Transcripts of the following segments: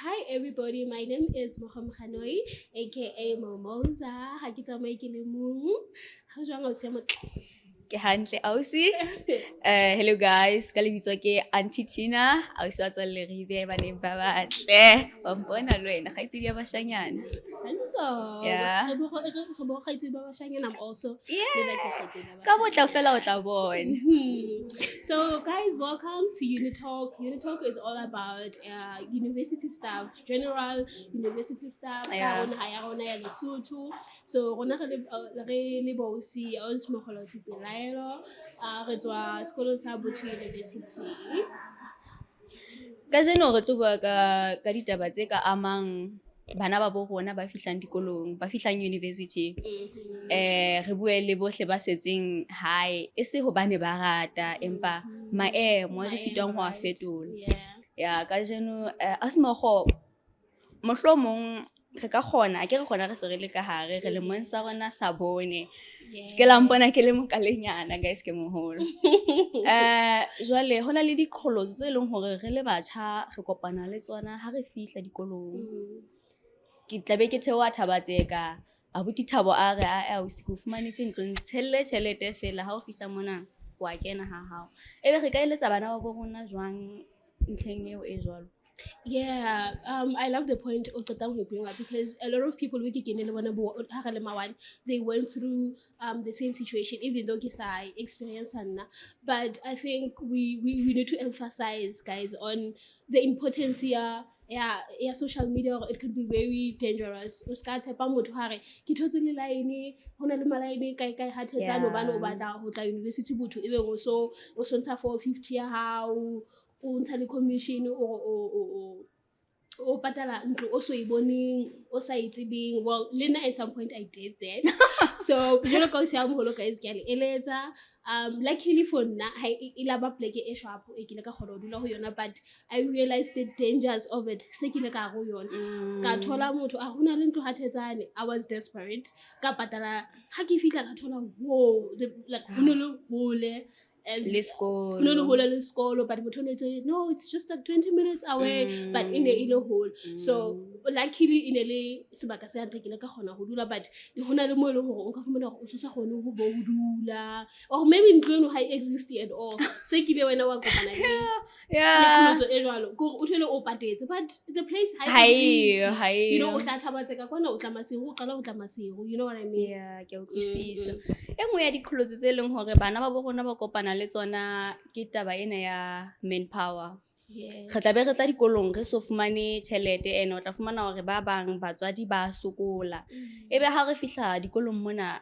Hi everybody, my name is Mohom Hanoi, aka Momoza. Ha ke tsamaye ke le mong. Ha jwang, ausi ya motle? Ke hantle, ausi. Hello guys, ka lebitso ke Auntie Tina, ausi wa tswa Leribe ba neng ba batle. Wa mpona le wena, kgaitsedi ya bashanyana. Hantle. Yeah. Re bo kgaitsedi ba bashanyana, I'm also Yeah. le nna ke kgaitsedi ya Ka botla bashanyana. Fela o tla bona. So, guys, welcome to Unitalk. Unitalk is all about university stuff, general university stuff. Ka rona ha ya rona ya Lesotho. So, rona re le bosi, ausi Mogolo Sepelaelo, re tswa sekolong sa Botho University. Kajeno re tlo bua ka ditaba tse ka amang bana ba bo rona ba fihlang dikolong, ba fihlang university. Re bue le bohle ba setseng hae, e se hobane ba rata, empa maemo re sitwang ho a fetola. Ya kajeno, Asmokgo, mohlomong re ka kgona, a ke re kgona re se re le ka hare re lemong sa rona sa bone. Se ke la mpona ke le mokalenyana, guys, ke moholo. Jwale ho na le diqholotso tse leng hore re le batjha re kopana le tsona ha re fihla dikolong. Ke tla be ke theoha Thaba-Tseka, abuti Thabo a re, "Ae ausi, ke o fumanetse ntlo, ntshelle tjhelete fela, ha o fihla mona wa kena ha hao." Ebe re ka eletsa bana ba bo rona jwang ntlheng eo e jwalo? Yeah, I love the point o qetang ho bring up because a lot of people we ke kene le bona bo ha re le mawane, they went through the same situation, even though ke sa experience nna. But I think we need to emphasize, guys, on the importance ya social media, hore it could be very dangerous. O ska tshepa motho ha re ke thotse le line, ho na le malaene kae kae ha Thetsane, hobane o batla ho tla university Botho, ebe o so ntsha 450 ya hao, o ntsha le commission, o patala ntlo o so e boneng, o sa e tsebeng. Well, le nna at some point I did that. So jwalo ka o sia moholo, guys, ke a le eletsa. Luckily for nna, ha e la ba pleke e sharp e ke ile ka kgona ho dula ho yona, but I realized the dangers of it se ke ile ka hare ho yona. Ka thola motho a hona le ntlo ha Thetsane. I was desperate, ka patala. Ha ke fihla, ka thola, whoa, like ho ne le hole as Le sekolo. Ho ne le hole le sekolo, but motho o ne itse, "No, it's just like 20 minutes away," but e ne e le hole. So luckily e ne le sebaka se hantle, ke ile ka kgona ho dula, but ho na le mo e leng hore o ka fumana hore o so sa kgone ho bo ho dula, or maybe ntlo eno ha e exist at all. Se kile wena wa kopana le le qholotso e jwalo, ke hore o thole o patetse but the place ha Ha e eyo, exist. Ha O eyo. tla Thaba-Tseka kwana, o tla Maseru, o qala ho tla Maseru, you know what I mean? Yeah, ke a utlwisisa. E nngwe ya diqholotso tse leng hore bana ba bo rona ba kopana le tsona ke taba ena ya manpower. Re tla be re tla dikolong re so fumane tjhelete, ene o tla fumana hore ba bang batswadi ba sokola. Ebe ha re fihla dikolong mona,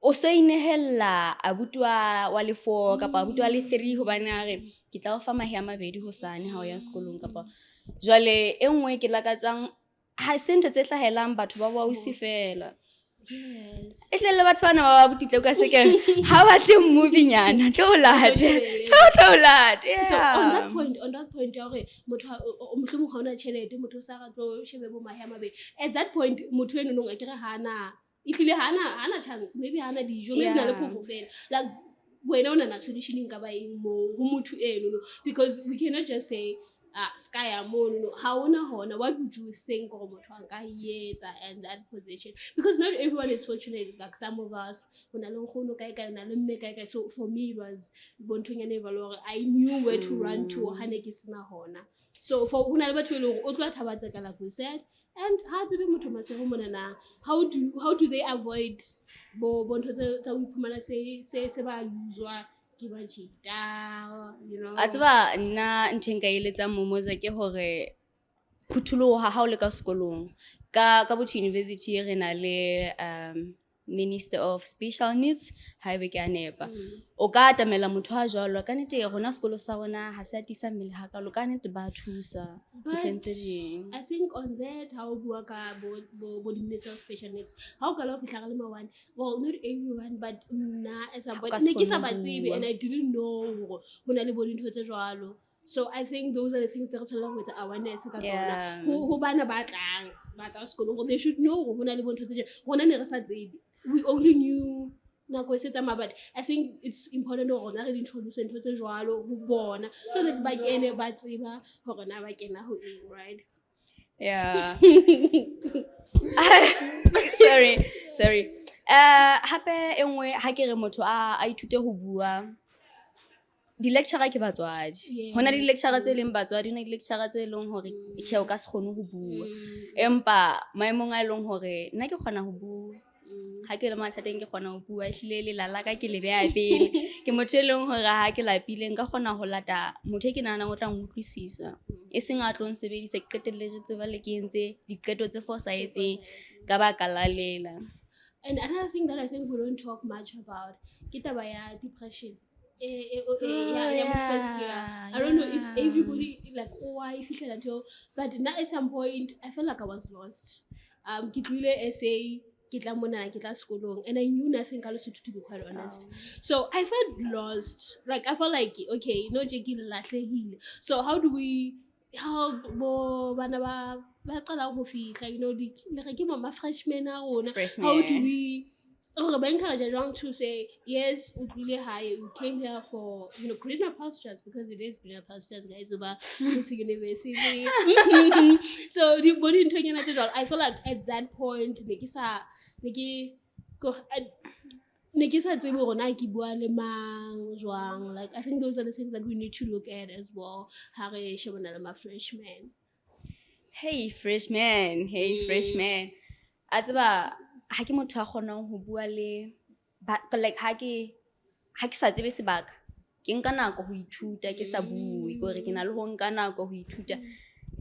o so inehella abuti wa le four kapa abuti wa le three, hobane a re, "Ke tla o fa mahe a mabedi hosane ha o ya sekolong." Kapa jwale e nngwe ke lakatsang, ha se ntho tse hlahelang batho ba bo ausi fela. E tle le batho bana ba ba botitle ka sekere ha batle movie-nyana, tlo o late, tlo o late. So on that point ya hore motho mohlomong ha ona tjhelete, motho o sa re tlo shebe bo mahe a mabedi, at that point motho eno nong a kere hana, ehlile hana chance, maybe hana dijo, maybe na le phofo fela. Like wena o nana solution nka ba eng mo ho motho eno no? Because we cannot just say, ah, ska ya mono no, ha ona hona. What would you think gore motho a nka etsa in that position? Because not everyone is fortunate like some of us. O na le nkgono kae kae, o na le mme kae kae. So for me it was bonthonyana e jwalo hore I knew where to run to ha ne ke sena hona. So for ho na le batho e leng hore o tloha Thaba-Tseka, like we said, and ha tsebe motho Maseru mona na, how do they avoid bo ntho tsa ho iphumana se ba uswa ke bajita? A tseba, nna ntho e nka eletsang Momoza ke hore phutholoha ha o le ka sekolong. Ka Botho University re na le Minister of Special Needs, haebe ke a nepa. O ka atamela motho a jwalo. Ka nnete rona sekolo sa rona ha se atisa mmele hakalo, ka nnete ba thusa ntlheng tse ding. I think on that, ha o bua ka bo di-minister of special needs, ha o qala ho fihla re le ma-one, well, not everyone, but nna at some point Ka ne ke sa se ba kgone ho tsebe bua. And I didn't know hore ho na le bo dintho tse jwalo. So I think those are the things tse re tshwanelang ho etsa awareness ka tsona ho bana ba tlang ba tla sekolong, gore they should know hore ho na le bo ntho tse jwalo. Rona ne re sa tsebe, we only knew nako e se tsamaya, but I think it's important hore rona re di introduce ntho tse jwalo ho bona so that ba kene ba tseba hore na ba kena ho eng, right? Yeah. Sorry, sorry. Hape e nngwe, ha ke re motho a ithute ho bua, di-lecturer ke batswadi. Ho na le di-lecturer tse leng batswadi, ho na le di-lecturer tse leng hore tjhe, o ka se kgone ho bua. Empa maemong a e leng hore nna ke kgona ho bua, ha ke le mathateng ke kgona ho bua, ehlile lela la ka ke le beha pele. Ke motho e leng hore ha ke lapile nka kgona ho lata motho e ke nahanang o tla nkutlwisisa, e seng a tlo nsebedisa, ke qetelletse jwale ke entse diqeto tse fosahetseng ka baka la lela. And another thing that I think we don't talk much about, ke taba ya depression. Ya mo first year. I don't know if everybody like, oh, I feel like, but now at some point I felt like I was lost. Ke tlohile SA, ke tla mona, ke tla sekolong, and I knew nothing ka Lesotho, to be quite honest. So I felt lost. Like I felt like, okay, no, tje ke lahlehile. So how do we help bo bana ba qalang ho fihla, you know, di le re ke ma freshmen a rona. Freshman. How do we re ba encourage jwang to say, yes, o tlile hae, you came here for, you know, greener pastures, because it is greener pastures, guys, about to university. So di bo dinthonyana tse jwalo. I feel like at that point ne ke sa, ne ke, ko, I, ne ke sa tsebe hore na ke bua le mang jwang. Like I think those are the things that we need to look at as well ha re shebana le ma freshmen. Hey freshman, hey freshman. A tseba ha ke motho a kgonang ho bua le ba, like ha ke sa tsebe sebaka, ke nka nako ho ithuta, ke sa bue, ke hore ke na le ho nka nako ho ithuta.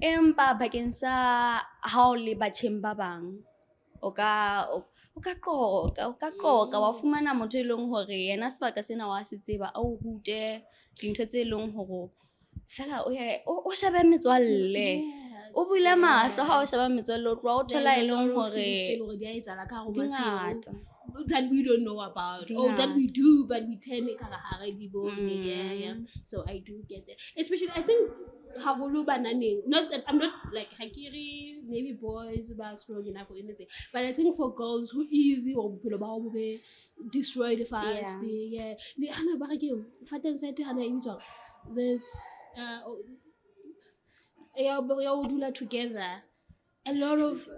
Empa bakeng sa ha o le batjheng ba bang, o ka qoqa, wa fumana motho e leng hore yena sebaka sena wa se tseba, a o rute dintho tse leng hore fela o ye, o shebe metswalle. O bule mahlo ha o sheba metswalle, o tloha o thola e leng hore di ngata. That we don't know about, or that we do, but we turn it kara hare di bone. Yeah, yeah. So I do get that. Especially, I think haholo bananeng. Not that I'm not like hakiri, maybe boys are strong enough or anything, but I think for girls who easy or bophelo ba bo be destroyed fast. Yeah. Le hana ba re ke fateng site hana e bitswang this, ya ya o dula together. A lot of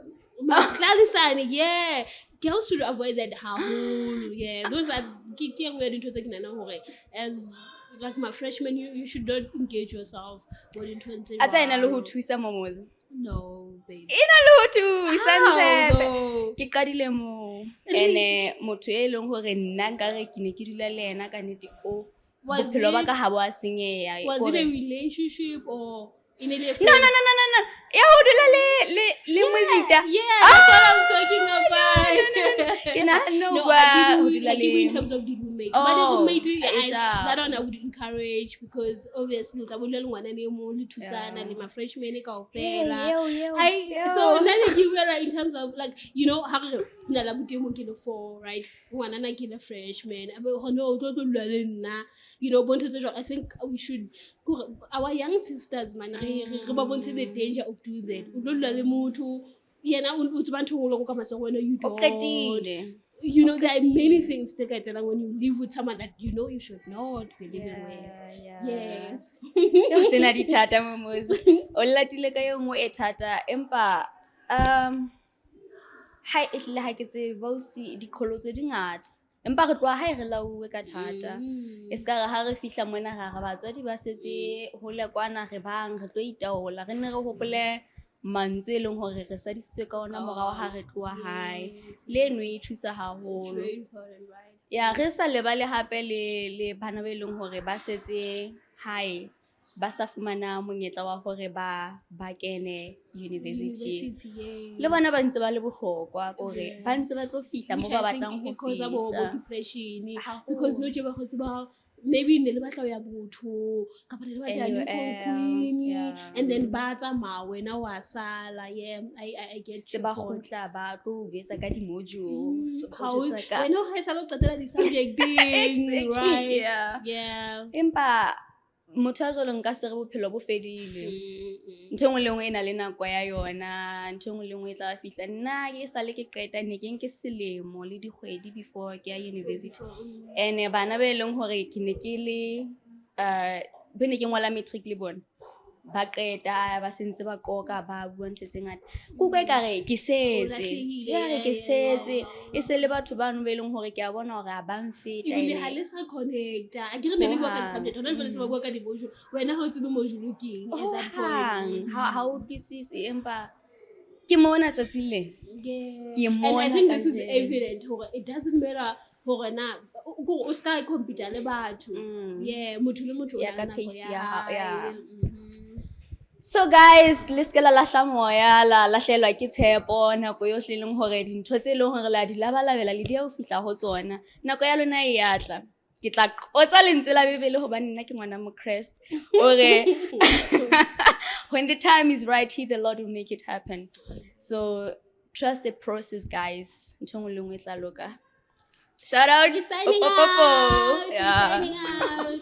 Mahlalisane, yeah. Girls should avoid that haholo, yeah. Those are ke ke nngwe ya dintho tse ke nahanang hore as like my freshman, you should not engage yourself mo dinthong tse A tsa ena le ho jwalo. thusa Momoza? No, babe. E na le ho thusa, How, Ntshepe. though? Ke qadile moo. Ene motho e leng hore nna nkare ke ne ke dula le yena ka nnete o Was bophelo ba it ka ha bo a senyeha. Was Kore it a relationship or e ne le No, no, no, no, no, no. Ya ho dula le mojita. Yeah, that's what I'm talking about. No, no, no, no. Ke nahana ho No, bua I give ho you, dula I give you in le terms of the roommate. But the Oh, roommate, Aisha. That one I would encourage because obviously o tla bo dula le ngwana le mong, le thusana, Yeah. le ma freshman kaofela. Hey, yo, yo, I, yo. so nna ne ke bua like in terms of like, you know, ha re re, ho na le abuti e mong ke le 4, right? Ngwanana ke le freshman. A be ho no, o tlo tlo dula le nna. You know, bontho tse jwalo. I think we should, kore, our young sisters, man, re ba bontshe the danger of doing that. O tlo dula le motho, yena o tseba ntho e nngwe le e nngwe ka matsoho, wena you O don't. qetile. You know, there are many things tse ka etsahalang when you live with someone that you know you should not be living with. Yeah, yeah. Yes. Yo, tsena di thata, Momoza. O latile ka e nngwe e thata, empa, ha e hlile ha ke tsebe, ba o si diqholotso di ngata. Empa re tloha hae re lauwe ka thata. E se ka re ha re fihla mona ra re batswadi ba setse hole kwana re bang, re tlo itaola. Re nne re hopole mantswe e leng hore re sadisitswe ka ona morao ha re tloha hae. Yes, Le eno yes. e thusa It's haholo. very important, right? Ya, re sa lebale hape le bana ba e leng hore ba setse hae, ba sa fumana monyetla wa hore ba kene university. University, yeah. Le bona ba ntse ba le bohlokwa, kore Yeah. ba ntse ba tlo fihla Which moo ba I think batlang ho e cause bo fihla. depression, Haholo. because no tje ba kgotse ba maybe ne le batla ho ya botho, kapa ne le batla Anyway, Lincoln Queen, yeah. and then ba tsamaya, wena wa sala. Yeah, I get Se your ba point. kgutla, ba tlo o jwetsa ka di-module, se ba How jwetsa ka wena ha e sale o qetela di-subject ding, Exactly, right? yeah. Yeah. Empa motho ya jwalo nka se re bophelo bo fedile. Ntho e nngwe le nngwe e na le nako ya yona, ntho e nngwe le nngwe e tla fihla. Nna ke sale ke qeta, ne ke nke selemo le dikgwedi before ke ya university. Ene bana ba e leng hore ke ne ke le, ba ne ke ngola matric le bona, Ba qeta ba sentse ba qoka, ba bua ntho tse ngata. Ke utlwa ekare ke setse, Lahlehile, ekare ke setse. E se le batho bano be leng hore ke a bona hore ha ba nfeta. Ebile Ene ha le sa connecta. A ke re ne le bua ka Hohang. di-subject, hona jwale se ba bua ka di-module, wena ha o tsebe module ke eng at that point. Hohang ha o utlwisise, empa ke mona tsatsing lena. Ke And I mona think this is kajeno. evident hore it doesn't matter hore na kore o ska compete le batho. Yeah, motho le motho o Ya na ka le nako pace ya ya hao, hae. yeah. So guys, le se ke la lahla moya, la lahlelwa ke tshepo nako yohle, e leng hore dintho tse leng hore la di labalabela le di ya ho fihla ho tsona. Nako ya lona e ya tla. Ke tla qotsa lentswe la Bibele hobane nna ke ngwana Mokreste. O re, "When the time is right, he the Lord will make it happen." So trust the process, guys. Ntho e nngwe le nngwe e tla loka. Shout out. We're signing Popo, popo. out. We're Yeah. signing out.